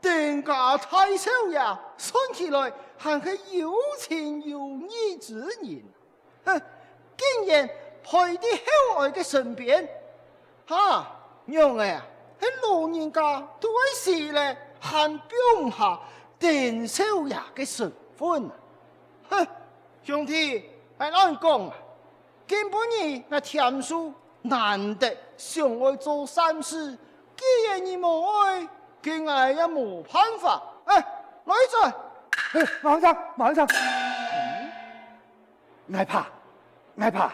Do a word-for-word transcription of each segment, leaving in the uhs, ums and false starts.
丁家大少爺，算起來還係有情有義之人。哼，竟然陪在后哀个身邊。哈，仰仔啊，係老人家都愛死了，還放毋下丁少爺个身份啊！哼，兄弟，𠊎摎你講啊， 今晡日𠊎添壽難得想愛做善事，既然你無愛，該𠊎也無辦法。哎，來轉！哎，馬先生，馬先生，𠊎怕，𠊎怕。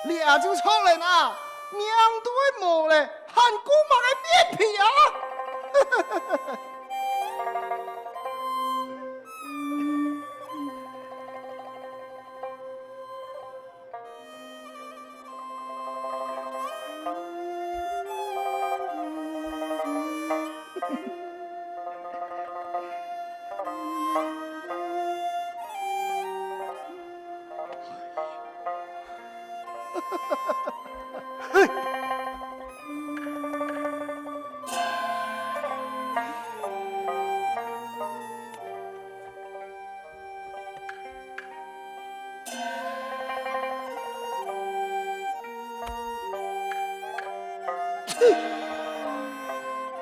這就著了啊！命都無了，還顧麼个面皮啊？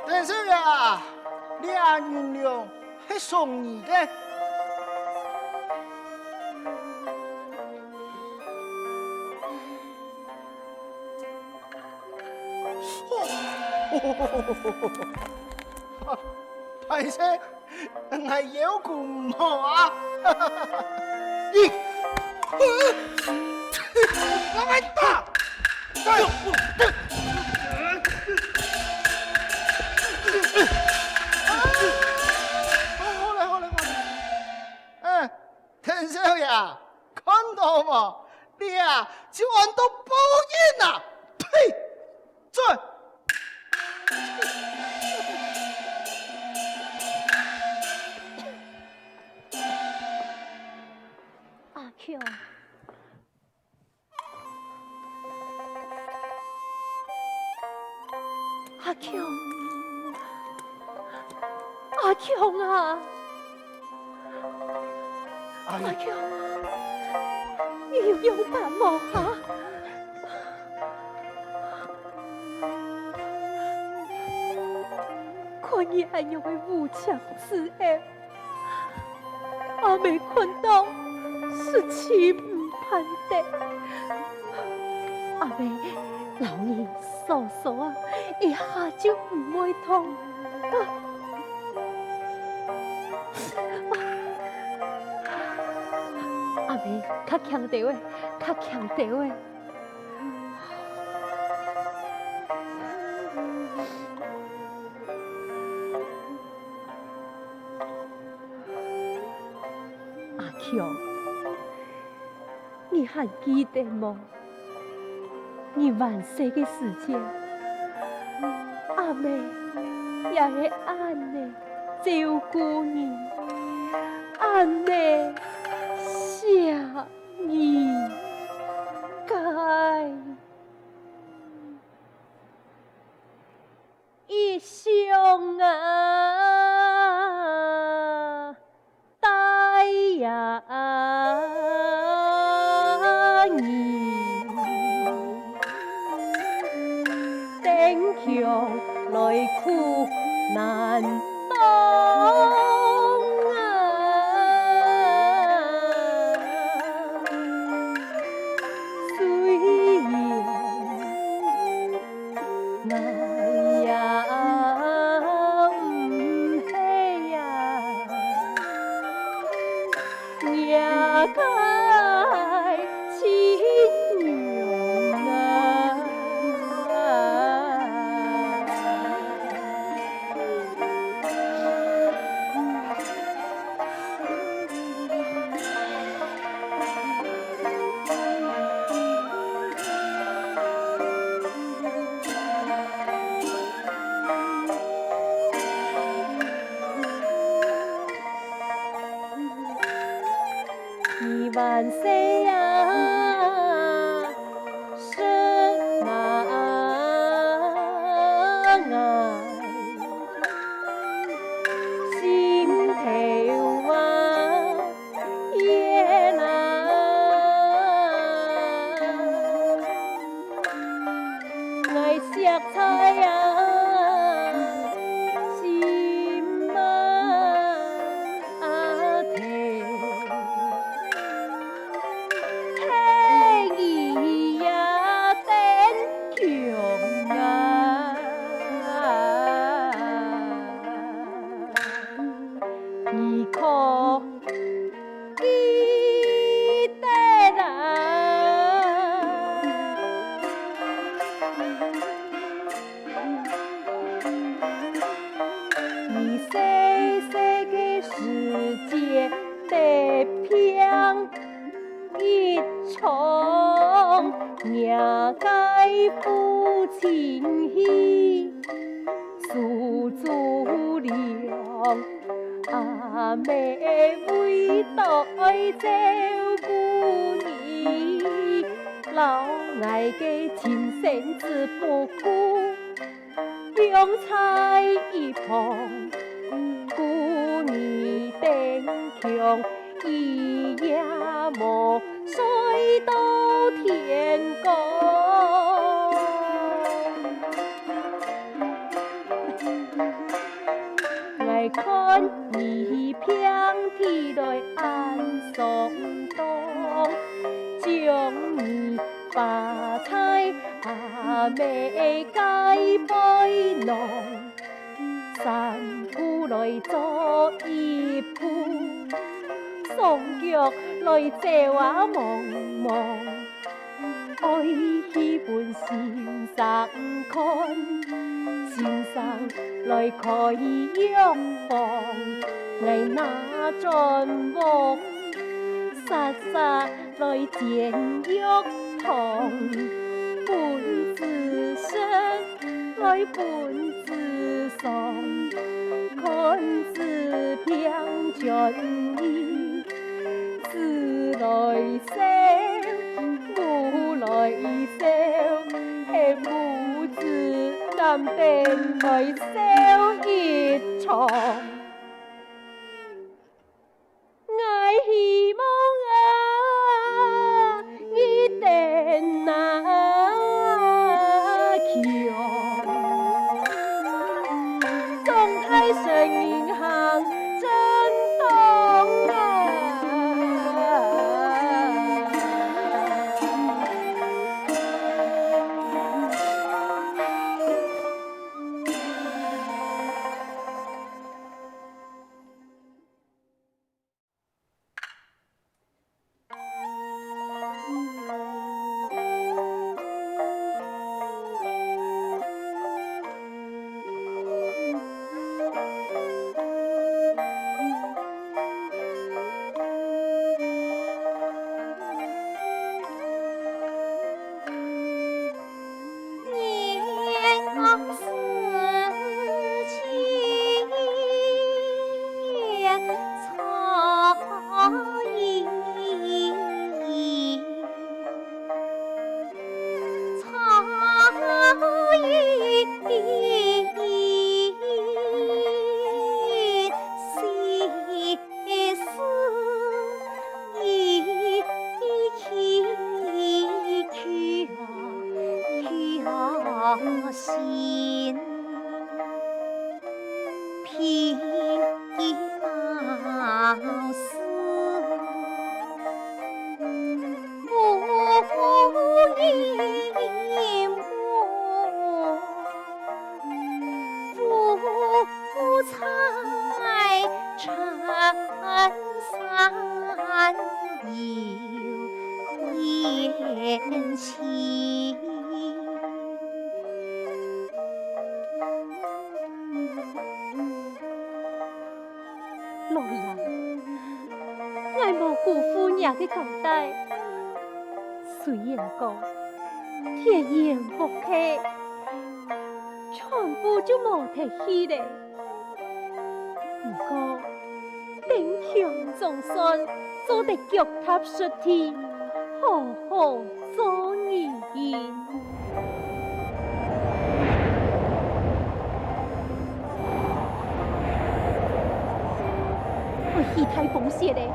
丁少爺，這銀兩係送你个。敗勢， 𠊎腰骨毋好啊！你，𠊎打！好了，好了，好了。哎，丁少爺，看到無？這啊，就安到報應啊！呸！ 轉！阿強，阿強，阿強啊！ 阿強，你有仰般無啊？看你恁樣个無情之哀，阿姆看到實在毋盼得。阿姆摎你挲挲啊，一下就毋會痛。 阿姆，較強兜仔，較強兜仔。阿強，你還記得無？ 你還細个時節，阿姆也係恁呢照顧你，恁呢惜你个。 一想啊，帶呀你，丁強來苦難當啊。 雖然𠊎也毋係呀，若个親娘啊。細啊，失望啊，心头啊，冤啊，𠊎惜在啊，心啊，啊，头。 天意也真穷啊！你可記得啊？ 你細細个時節得病一場，若个父親去蘇州了，阿姆為著愛照顧你，摎𠊎个親生子不顧， 放在一旁，顧你丁強，一夜無睡到天光。𠊎看你病體來恁喪當，將你 擺在阿姆个背囊，衫褲來做一鋪，雙腳來走啊望望，愛去分先生看，先生來開藥方，𠊎拿轉屋，煞煞 來煎藥湯，分子食，來分子爽，看子病轉移，子來愁，母來愁，係母子難得來笑一場。 𠊎希望啊，你等啊，強，張大順人行正當啊。老爺，𠊎無辜負若个交代。雖然講田園屋契全部就無忒去咧，毋過丁強總算做得腳踏實地，好好做人。愛起大風雪咧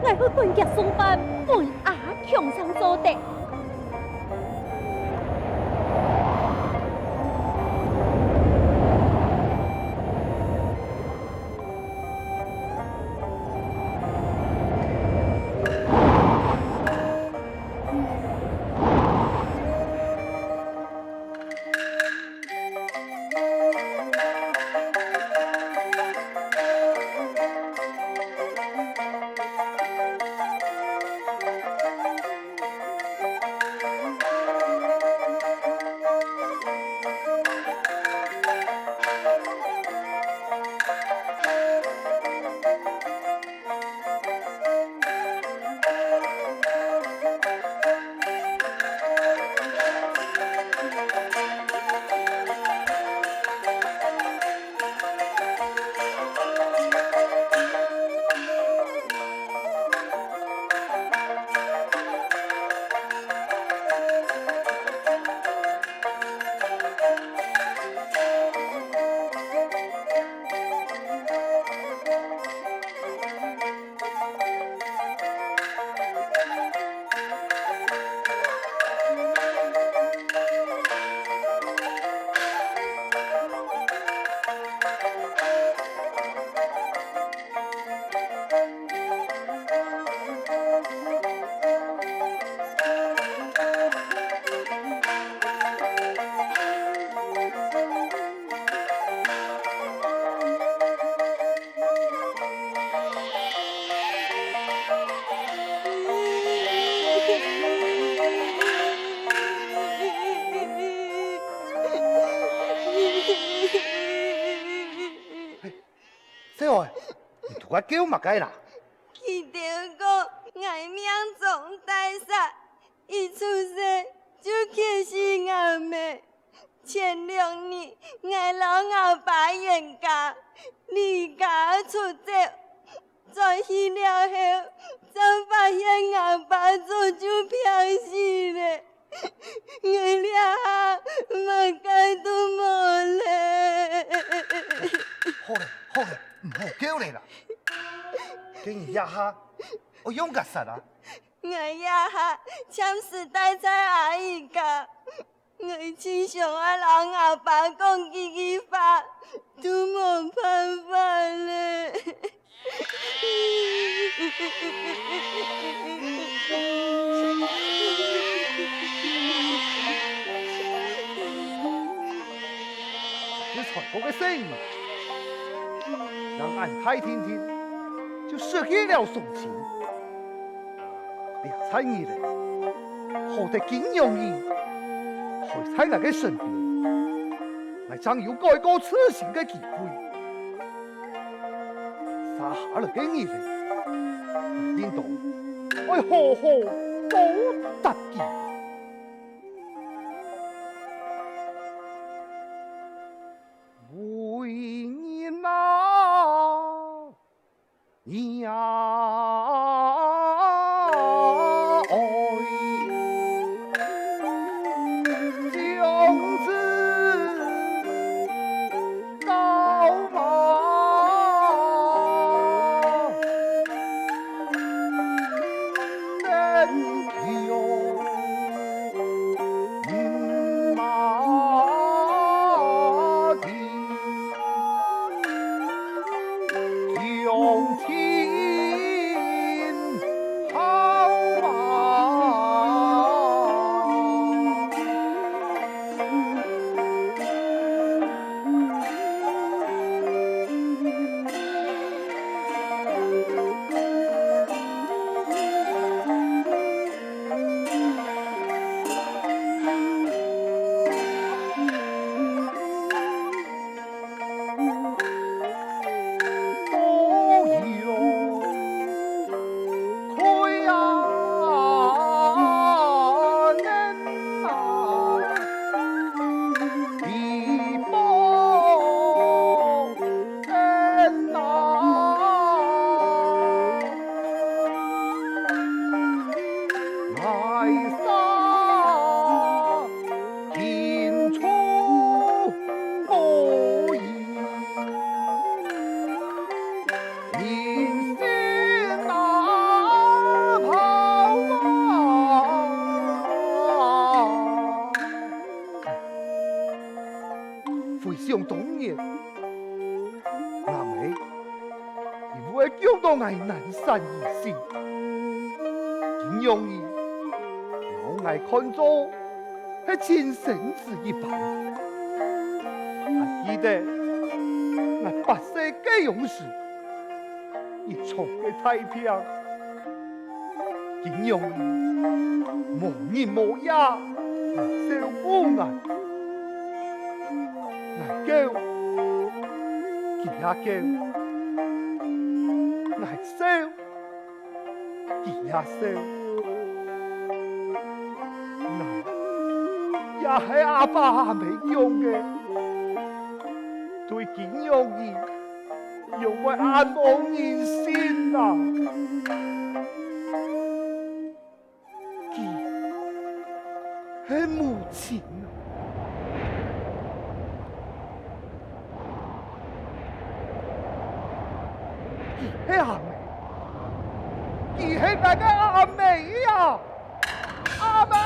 ，𠊎愛趕遽送飯分阿強正做得。 小妹，你在該噭麼个啦？佢兜講𠊎命中帶煞，一出世就剋死吾姆。前兩日，𠊎摎吾爸冤家，離家出走，轉去了後，正發現吾爸早就病死咧。 𠊎這下麼个都無咧。好咧，好咧，毋好噭咧啦。該你這下愛仰結煞啊？𠊎這下暫時戴在阿姨家，𠊎盡想愛摎吾爸講幾句話，都無辦法咧。 你才過个細人，人恁大定定，就失去了雙親。 這儕人咧，好得今日你還在𠊎个身邊，𠊎正有改過自新个機會。續下來个日子，𠊎應當愛好好報答佢。為人啊，回想當年，吾姆因為驚到𠊎難產而死，金容儀將𠊎看做係親生子一般。還記得𠊎八歲該央時， 一場个大病，金容儀無日無夜來照顧𠊎。𠊎噭，佢也噭；𠊎笑，佢也笑。𠊎也係阿爸阿姆養个，對金容儀 仰會恁無人性啊！佢係母親啊！佢係阿姆！佢係𠊎个阿姆啊！ 阿姆！阿姆！阿姆！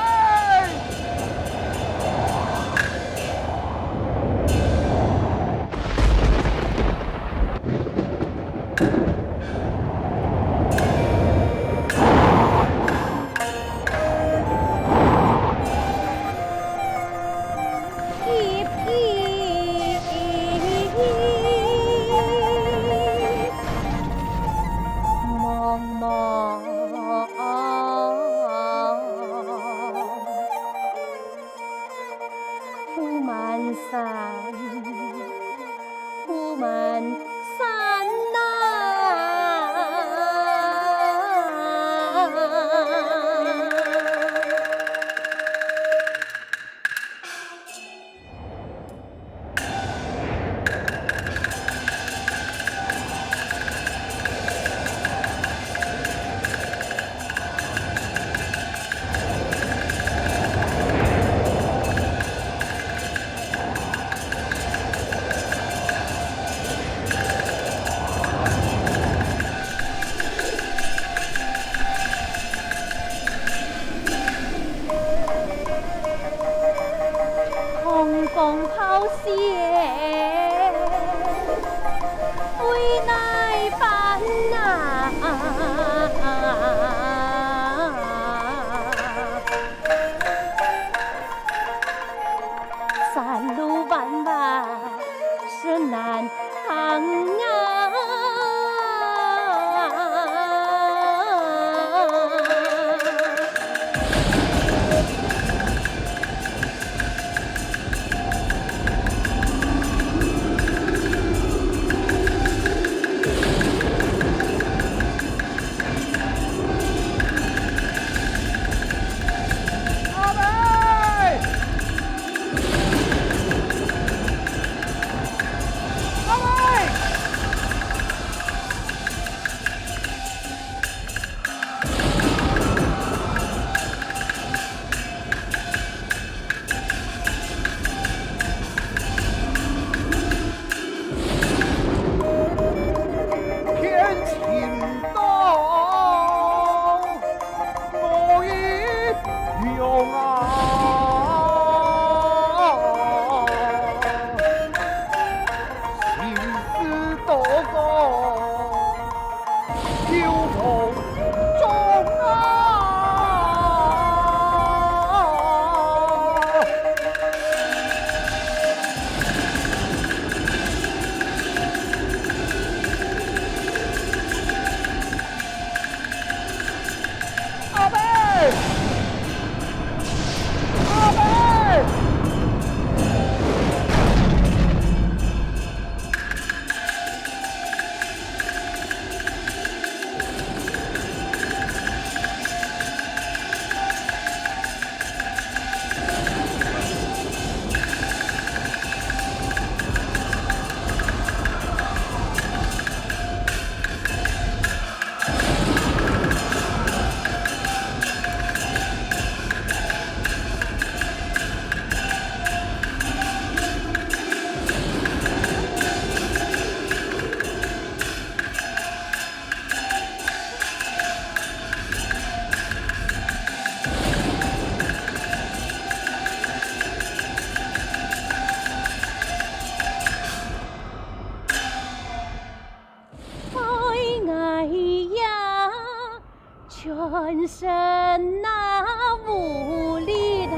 身啊，無力啊，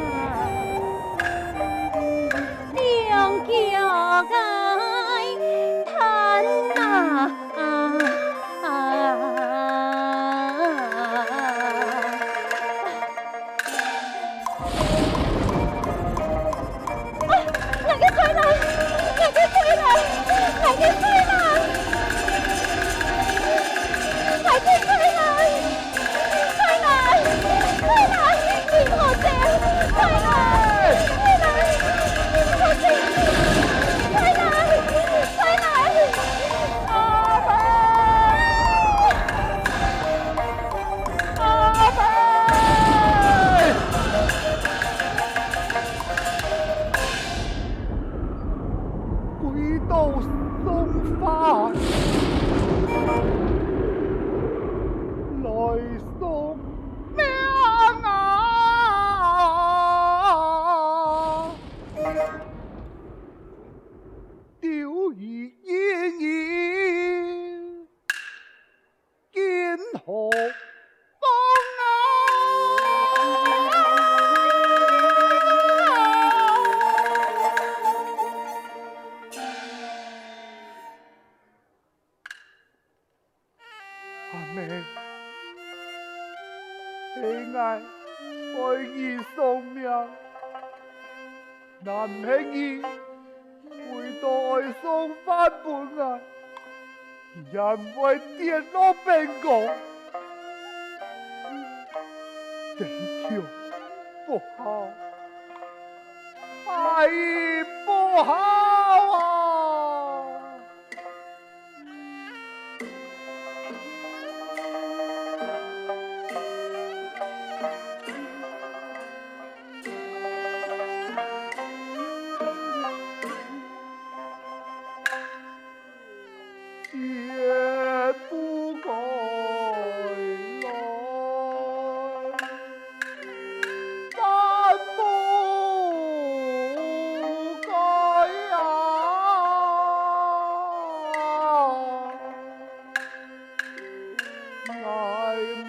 兩腳啊，攤啊，啊，啊。 啊，𠊎个衰人，𠊎个衰人，𠊎个衰人，𠊎个衰人，衰人，衰人，你好些，衰人，衰人，你好些，衰人，衰人，阿爸，阿爸。 跪倒送飯，來送命啊！丟一日 金河峰啊！阿姆，係𠊎愛你送命。 若毋係你為著愛送飯分𠊎，也毋會跌落冰溝。地球不好，海不好啊！ 絕不該來，萬不該啊！ 𠊎無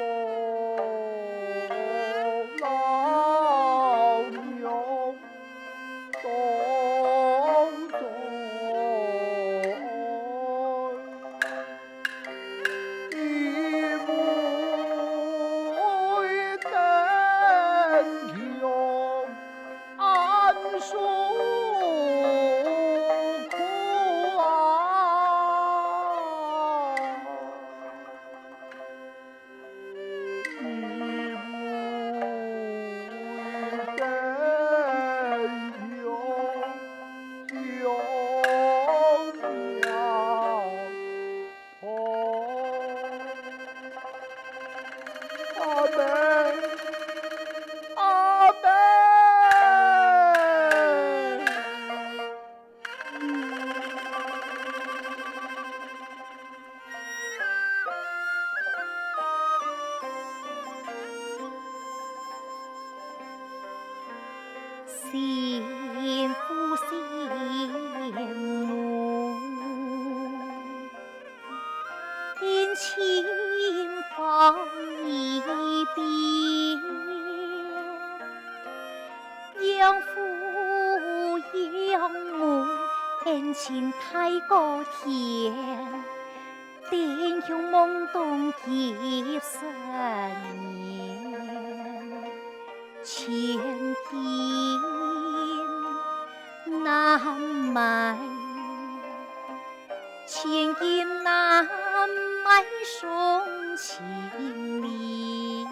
老娘當在，因為等娘 恁受苦啊！因為等娘救命。 阿姆，阿姆！心苦心痛。 定情放一邊，養父養母恩情大過天，弟兄夢中寄十年，千金難買。 千金難買送千里。